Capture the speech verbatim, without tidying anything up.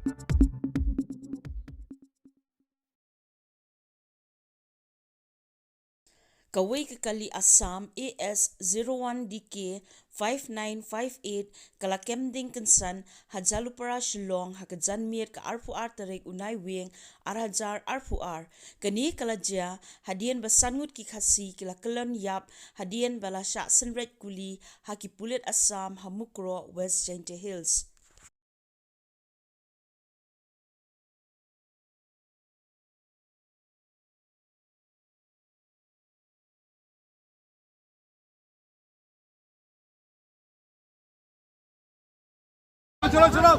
Kawei ka kali Assam A S zero one D K five nine five eight ka la kem ding kynsan ha Jalupara Shillong ha ka janmiet ka arphew ar tarik u Naiwieng ar hajar arphew ar. Kane ka la jia hadien ba san ngut ki Khasi ki la kyllon ïap hadien ba la shah synreit kuli ha ki pulit Assam ha Mukroh, West Jaintia Hills. चलो, चलो।